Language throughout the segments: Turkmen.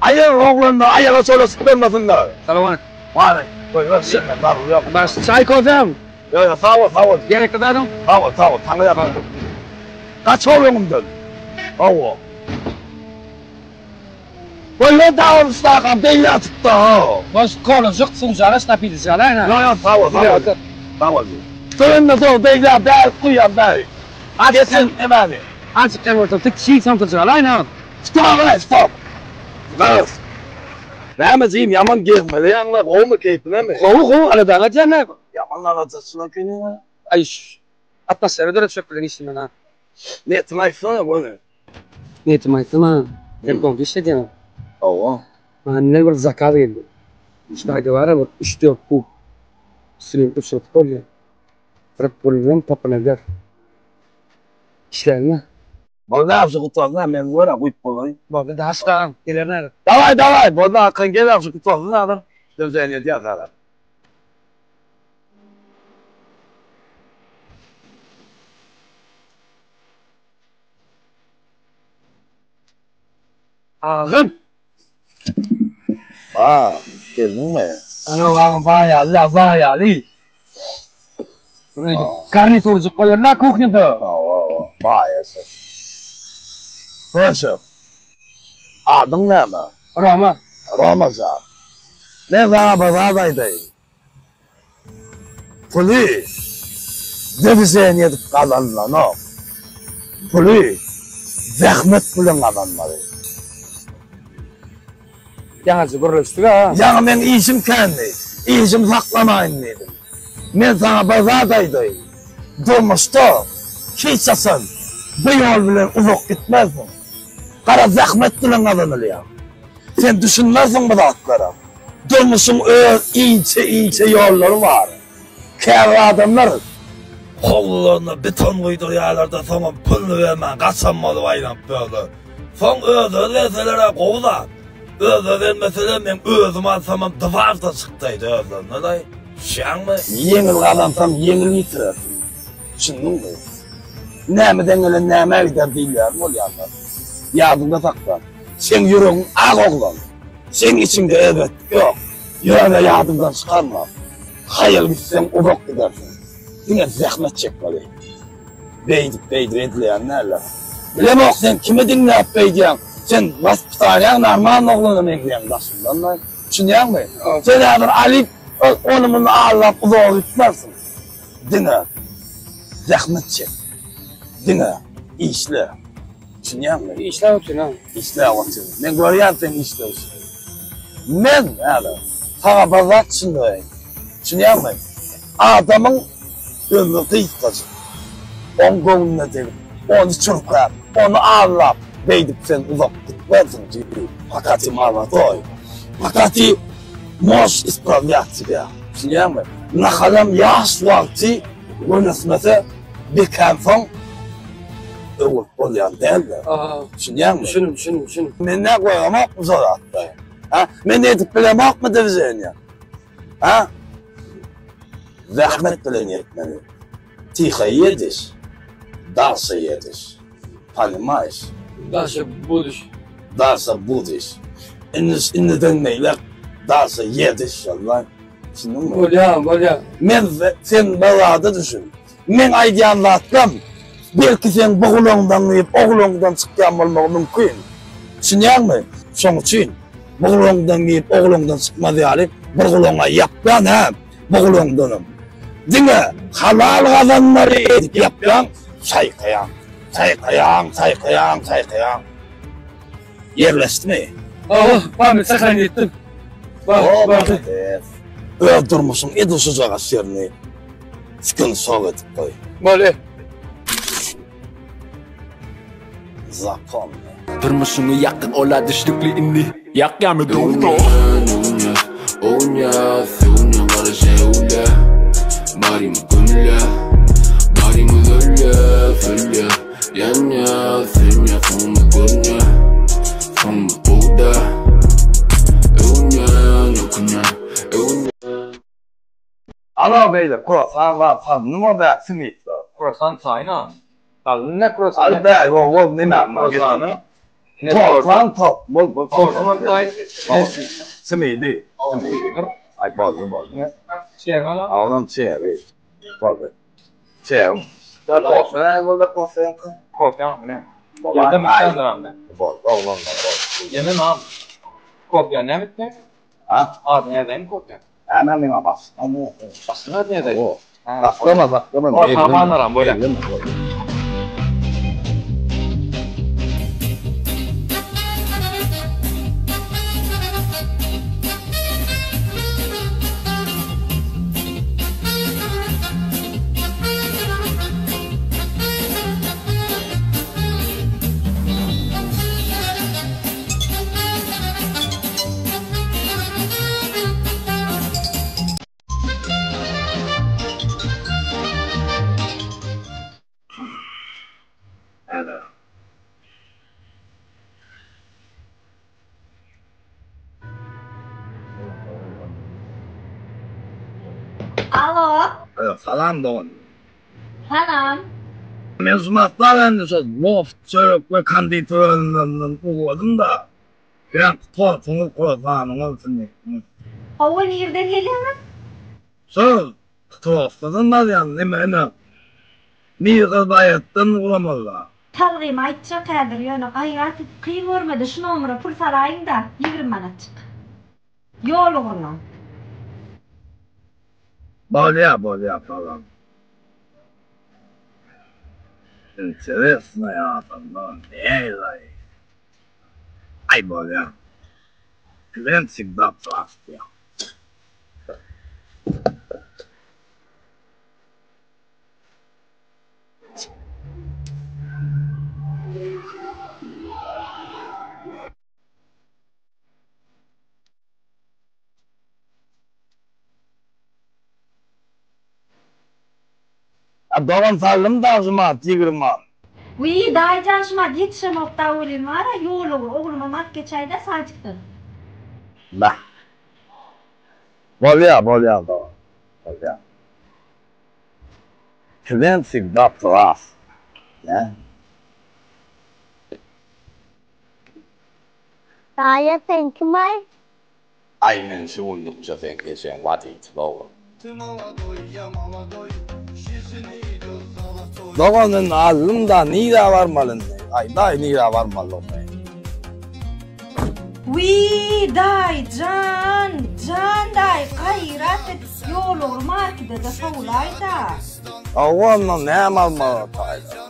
Aýal oglanlar aýaga çolaşyp bermesinler. Salowmaleýkim. Waleýkim. Goýber, şeýle zerur ýok. Baş çaý kofem. Ýok, ýok, sag bol, sag bol. Gerekli zadyň? Sag bol, sag bol, saňa ýakyn. Gaç ol öňümden. Hawa. Goýber dawuluşdakam beýle atypda. Boş kolajyk suwjagaş napidiji alaýyn-a. Ýok, ýok, sag bol, sag bol. Sag bol. Söýenme soň beýle bärik guýýan bärik. Geçin emäni. Azjyk ýer bolsa tik çig somsajyk alaýyn-a. Stop ey stop. Gaz. Näme jigim ýaman gezmeleýäňle gowmy keýpiňemi? Gowy gowy aladaňy edýän-ä. Ýaman aladaçyl ekeniň-ä. Aý şu atmosfera döretjek bilen işlemen-ä. Niýetiňi aýtsana göni. Niýetimi aýtsam-a, sen gowy işledýäň. Hawa. Maňa indi bir zakaz geldi. Şu taýda bar-a bir üç-dört kub sülük uçuryp bolýar. Bir puldan tapylar. Işleýin-ä. Boldy agşy gutardy men görä guýup bolaýyn. Boldy daş gaň geler nädip. Daway daway boldy arkaýyn gel agşy gutardy häzir. Döwjäni edýäs häzir. Agam. Ba, geldiňmi? Ana agam baýaly da baýaly. Garniturjyk goýarlar kuhnýada. Hawa, hawa, baýasy. Köşek, adyň näme? Roma. Roma jan. Men saňa bir zat aýdaýyn. Puly dewizeniýe edip gazanylanok. Puly zähmet bilen gazanmaly. Ýaňyja gürleşdik-ä. Ýaňy meň işim kändi. Işim saklamaýyn diýdim. Men saňa bir zat aýdaýyn. Durmuşda hiç haçan bir ýol bilen uzak gitmersiň. Gara zähmet bilen gazanylýar. Sen düşünmersiň bu zatlara. Durmuşyň öz inçe-inçe ýollary bar. Käbir adamlar howlularyna beton guýdurýarlar-da, soňam puluny bermän gaçan bolup aýlanyp ýörler. Soň özleri berseler-ä gowy zat. Özleri bermeseler meň özüm alsamam dwarda çykdaýdy özlerine-laý. Düşýäňmi? Ýeňil gazansaň ýeňil ýitirersiň. Düşündiňmi? Nämeden gelen nämä gider diýilýän bolýanlar. Ýadyňda sakla. Seň ýüregiň ak oglan. Seň içiňde erbetlik ýok. Ýöne ýadyňdan çykarma. Haýal gitseň uzak gidersiň. Diňe zähmet çekmeli. Beýdip beýdip edilýän däldir. Bilemok sen kimi diňläp beýdýäň. Sen waspitaniýaň normal oglana meňzeýäň daşyňdan. Düşünýäňmi? Sen häzir alyp ony muny aldap uzaga gitmersiň. Diňe zähmet çek. Diňe işle. Düşünýäňmi? Işläp otyryn ha. Işläp otyryn. Men görýän seň işleýşiňi. Men häzir saňa bir zat düşündireýin. Düşünýäňmi? Adamyň ömri gysgajyk. Oň göwnüne degip, ony çürkäp, ony aldap, beýdip sen uzak gitmersiň jigim. Poka ty molodoý. Poka ty możeş ispravlýat sebýa. Düşünýäňmi? Nahalam ýaş wagty gönüsmese, bekänsoň öwürip bolýan däldir. Düşünýäňmi? Düşündim, düşündim, düşündim. Men nä goýamokmy şo zatlary? Ha? Men edip bilemokmy dwiženiýa? Ha? Zähmet bilen ýetmeli. Tiho ýediş, dalşa ýediş. Ponimaýyş? Dalşa buduş. Dalşa buduş. Indi indiden beýläk dalşa ýediş şonda. Düşündiňmi? Bolýar, bolýar. Men sen bir zada düşün. Meň aýdýan zatlam belki seň bu gulagyňdan girip, o gulagyňdan çykýan bolmagy mümkin. Düşünýäňmi? Şoň üçin bu gulagyňdan girip, o gulagyňdan çykmaz ýaly bir gulagyňa ýapýan hä, bu gulagyňdanam. Diňe halal gazanmaly edip ýapýaň, çaýkaýaň. Çaýkaýaň, çaýkaýaň, çaýkaýaň. Ýerleşdimi? Hawa, pamyt sahranit etdim. O, malades. Öz durmuşyň edil şujagaş ýerini skin sok edip goý. Boldy. Zapomni. Durmuşyňy ýakdyň ola düşnükli indi. Ýakýamy downo. Öwünýä, öwünýä, sögünýä gara şäwle Barymyz gömülýä, barymyz ölýä, sölýä Ýanýa, sönýä, soňumyz görünýä, soňumyz gowy dä Öwünýän, ökünýän, öwünýän. Ala beýle kurasan bar salnyma bä siňipler. Kurasan taýyn a. Salny ne kurasan? Al bä ýok ol neme Kurasany. Toklan tok. Bol bol. Simidi. Ay boldy boldy. Oglum çeri. Boldy. Çeri. Kofe boldy kofe. Kofe ne? Ýerde mi Boldy oglum boldy. Ýene nam. Kofe ne bitti? Ha? Ady näden kofe? Hemen mi bas? Başyna näden? O. Saklama saklama. O tamam böyle. Alo. Salam dogan. Salam. Men sumatlar endi şo loft çörek we konditer önümlerinden ugradym da. Ben tortuňyz kruasanyňyz üçin. Hawa nirden gelýäňiz? Şo tortladan barýan neme ene. Mirgyz baýatdan ugramaly. Salgymy aýtjak häzir ýöne gaýrat edip kyn görmede şu nomera pul salaýyň-da 20 manatjyk. Ýol ugruna. Bolýa bolýa salam. Interesno adamlar nälaý. Ay bolýa. Klient всегда прав. Dogan sallym da şumat 20. Wiý daýjan şumat ýetişemok da welin bara ýol ugry ogluma mat geçäýde sadikden. Bah. Bolýa bolýa dogan. Bolýa. Klient всегда прав. Ne? Daýy sen kim ay? Ay men şu günlükçe sen geçen vatit oglum. Doganın aldım da nire varmalı ne? Ay day nire varmalı ne? Wiý daýjan, jan daý gaýrat edip ýol ugry markete-de sowlaý-da. Oğlum ne almalı tayda?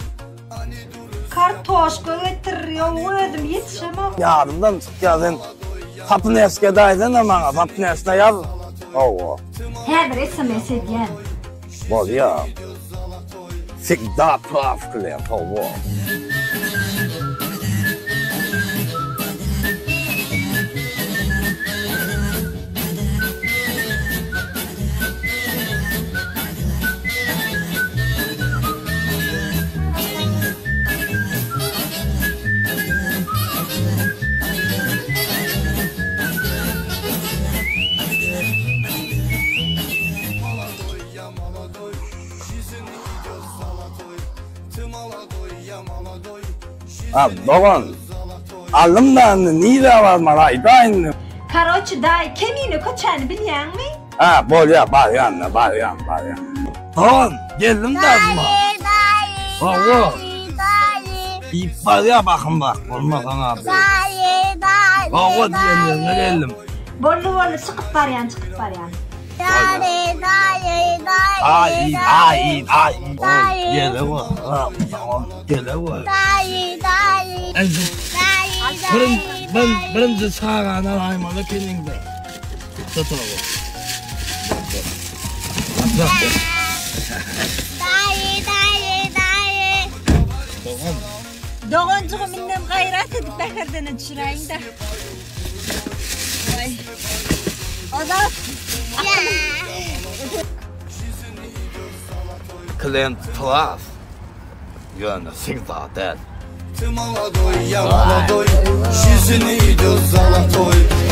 Kartoşka getir, ýok özüm ýetişemok. Yardımdan çık ya sen. Sapın eski daydın bana. Sapın eski yaz. Oo. Häzir SMS edýän. Bolýa. Всегда прав klient. Oo. Ha dogan. Aldım da nire varmalı ay day. Karoçi daý kemine köçäni bilýäňmi? Ha bolýa barýan barýan barýan. Dogan geldim de azma. Daýy daýy. Hawa. Daýy daýy. İp var ya bakın bak olmaz abi. Daýy daýy. Hawa diýen ýerine geldim. Bolly bolly çykyp barýan, çykyp barýan. Daýy daýy daýy. Ay ay ay. Gele var. Tamam gele var. Daýy daýy. Daýy Birin, daýy. ben birinci çağana aymalı kendinde. Tut oğlum. Daýy daýy daýy. Tamam. Doganjygym indem gaýrat edip bäherdene düşüräýiň-de. Ay. Ozal Klient praf. Yönü sigda del. Ты молодой, я молодой, жизнь идет золотой.